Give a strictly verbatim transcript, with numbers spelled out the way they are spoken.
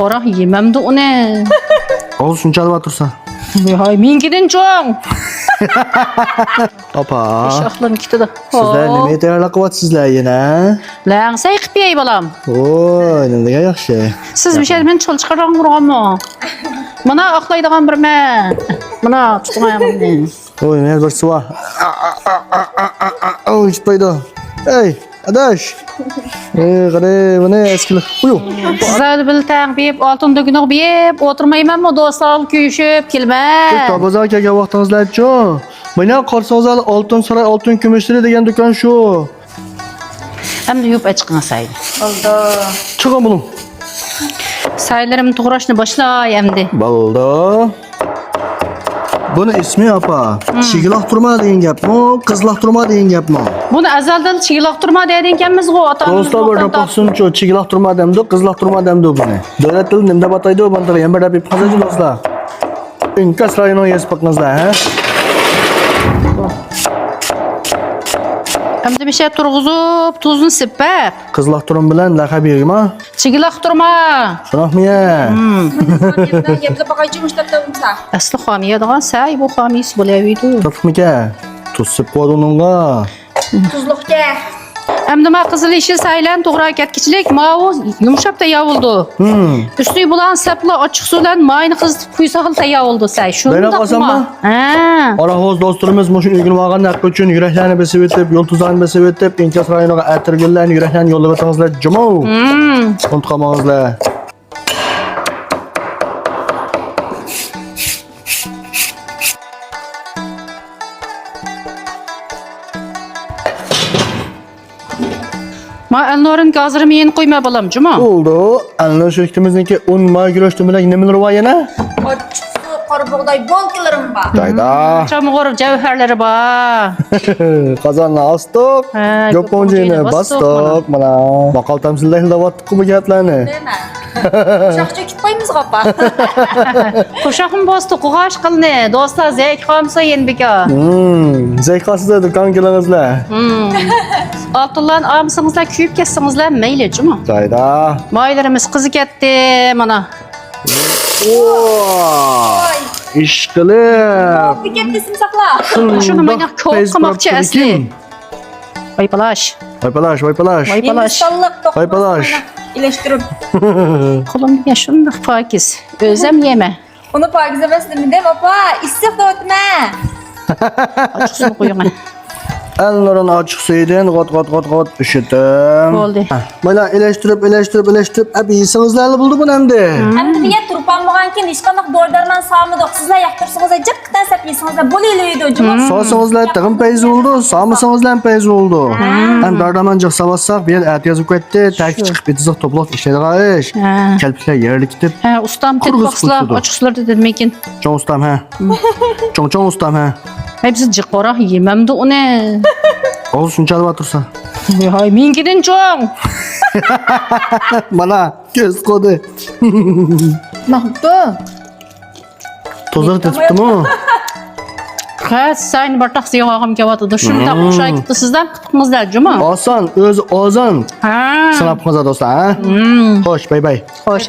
قاراڭ، يېمەمدۇ ئۇنى. ئاغزى شۇنچە ئالىۋاتۇرسا. ھاي، مېنىڭكىدىن چوڭ. ئاپا. ئەشەخلىرىم كېتىدۇ. سىزلەر نېمە تەييارلىق قىلىۋاتىسىزلەر يەنە؟ لەڭسەي قىلىپ يەي، بالام. ۋوي، نېمە دېگەن ياخشى. سىز مۇشۇ يەردە مېنى چالا چىقارغان قۇرغانمۇ؟ مانا ئاقلايدىغان بىر مەن. مانا تۇتۇڭ ئاياغىمنى. ۋوي، مەن بىرسى بار. ئوي، چىقمايدۇ. ئەي، ئاداش. ئەي، قېنى، بۇنى ئەسكىلىك. ئۇيۇ. سىزلەر بىلەن تەڭ بېيىپ، ئالتۇن دۇكىنىغا بېيىپ ئولتۇرمايمەنمۇ، دوستلار بىلەن كۆرۈشۈپ كېلىمەن. تا بازارغا كەلگەن ۋاقتىڭىزلەرچۇ؟ مانا قارىسىڭىزلار، ئالتۇن ساراي، ئالتۇن كۈمۈشلىرى دېگەن دۇكان شۇ. ئەمدى يۇيۇپ ئەچىقىڭ ساينى. بولدى. چىقىڭ بۇلۇڭ. سايلىرىم توغراشنى باشلاي ئەمدى. بولدى. بۇنى ئىسمى ئاپا، چىگىلاق تۇرما دېگەن گەپمۇ، قىزلاق تۇرما دېگەن گەپمۇ؟ بۇنى ئەزەلدىن چىگىلاق تۇرما دەيدىكەنمىزغۇ، ئاتا-ئانىمىز دوستلار، بىر توختاپ باقسۇنچۇ، چىگىلاق تۇرما دەمدۇ، قىزلاق تۇرما دەمدۇ بۇنى؟ دۆلەت تىلى نېمە دەپ ئاتايدۇ؟ بۇنى يەنە بىر دەپ يېپىپ قالسايچۇ، دوستلار. ئىنكاس رايونىنىڭ يېزىپ بېقىڭىزلار، ھە؟ ئەمدى مىشە تۇرغۇزۇپ، تۇزنى سېپىپ. قىزلاق تۇرما بىلەن لەقەب يېگىما؟ چىگىلاق تۇرما. شۇنداقمۇ يە؟ يەپلە باقايچۇ مۇشتاق تاۋۇمسا. ئەسلى خام يەيدىغان سەي بۇ خام يېسە بولۇۋېرىدۇ. تاتلىقمىكەن؟ تۇز سېپىپ قويدۇڭ ئۇنىڭغا. تۇزلۇقكەن. ئەمدى ما قىزىل يېشىل سەيلەرنى توغراپ كەتكۈچىلىك ماۋۇ يۇمشاپ تەييار بولدى. ئۈستىگە بۇلارنى سەپلا ئاچچىق سۇ بىلەن ماينى قىزىتىپ قۇيساقلا تەييار بولدى سەي. شۇنداقمۇ؟ ھە. ئاراخوس دوستلىرىمىز مۇشۇ ئۆگىنىۋالغان ھەققى ئۈچۈن يۈرەكلەرنى بېسىۋېتىپ، يۇلتۇزلارنى بېسىۋېتىپ، ئىنكاس رايونىغا ئەتىرگۈللەرنى، يۈرەكلەرنى يوللىۋېتىڭىزلار جۇمۇ. ئۇنتۇپ قالماڭلار. ما ئەلنۇرنىڭكى ھازىرمۇ يېنى قويما بالام جۇمۇ. بولدى. ئەلنۇر شىركىتىمىزنىڭكى ئۇن، ماي، گۈرۈچ، تۈمىلەك نېمىلىرى بار يەنە؟ ئاچچىق سۇ، قارا بۇغداي بولكىلىرىم بار. جايدا. چامغۇر جەۋھەرلىرى بار. قازاننى ئاستۇق. ھە، گۆپپوڭجىنى باستۇق، مانا. ماقال تەمسىلدەك دەۋاتتۇققۇ بۇ گەپلەرنى. دەيمەن. قوشاقچە كۈتۈپ قويىمىزغۇ ئاپا. قوشاقمۇ بوستى، قوغاش قىلنى. دوستلار، زەيكە قالمىسا يەنە بىكار. زەيكە قالسا دۇكانغا كېلىڭىزلەر. ئالتۇنلارنى ئالمىسىڭىزلار، كۆيۈپ كەتسىڭىزلەر مەيلى جۇمۇ. جايدا. مايلىرىمىز قىزىپ كەتتى، مانا. ۋاي. ئىشقىلىپ. كۆيۈپ كەتتى، سىمساقلار. شۇنى مانا كۆپ قىلماقچى ئەسلى. ۋاي پالاش. ۋاي پالاش، ۋاي پالاش. ۋاي پالاش. ۋاي پالاش. ئىلەشتۈرۈپ. قولۇم دېگەن شۇنداق پاكىز. ئۆزەم يەيمەن. ئۇنى پاكىز ئەمەس دېمىدىم، ئاپا، ئىسسىق دەۋاتىمەن. ئاچچىق سۇنى قويۇڭ. ئەلنۇرنىڭ ئاچچىق سۈيىدىن غوت، غوت، غوت، غوت ئۈشۈتۈڭ. بولدى. مانا ئىلەشتۈرۈپ، ئىلەشتۈرۈپ، ئىلەشتۈرۈپ، ئەپ يېسىڭىزلەرلا بولدى بۇنى ئەمدى. ئەمدى بۇ يەر تۇرۇپ بولمىغانكىن ھېچقانداق دورا دەرمان سالمىدۇق. سىزلەر ياقتۇرسىڭىزلا جىققىتەن سەپ يېسىڭىزلا بولۇۋېرىدۇ جۇمۇ. سالسىڭىزلا تېخىمۇ پەيزى بولىدۇ، سالمىسىڭىزلا پەيزى بولىدۇ. ئەمدى دورا دەرمان جىق سالۋاتساق، بۇ يەر ئەتىيازغا كەتتى، تەكشى چىقىپ ئېتىزلىق توپىلىق ئىشلەيدىغان ئىش. كەلپىكلەر يېرىلىپ كېتىپ. ھە، ئۇستام، تېپىپ باقسىلا، ئاچچىق سۇلار دېدىمىكىن. چوڭ ئۇستام، ھە. چوڭ، چوڭ ئۇستام، ھە. ھەي، بىز جىق قورا يېمەمدۇ ئۇنى. ئاغزى شۇنچە ئالىۋاتۇرسا. ھاي، مېنىڭكىدىن چوڭ. مانا، كۆز قودى. ماقتۇ. توزۇر تېتىپتىمۇ؟ ھە، ساينى بىر تاق سېغىۋالغۇم كېلىۋاتىدۇ. شۇنداق ئوخشاپ كېتىپتۇ. سىزدەم قىتىقىڭىزدا جۇمۇ. ئاسان، ئۆزى ئازان. ھە. سىناپ قىلىڭىزلار دوستلار، ھە؟ خوش، باي باي. خوش.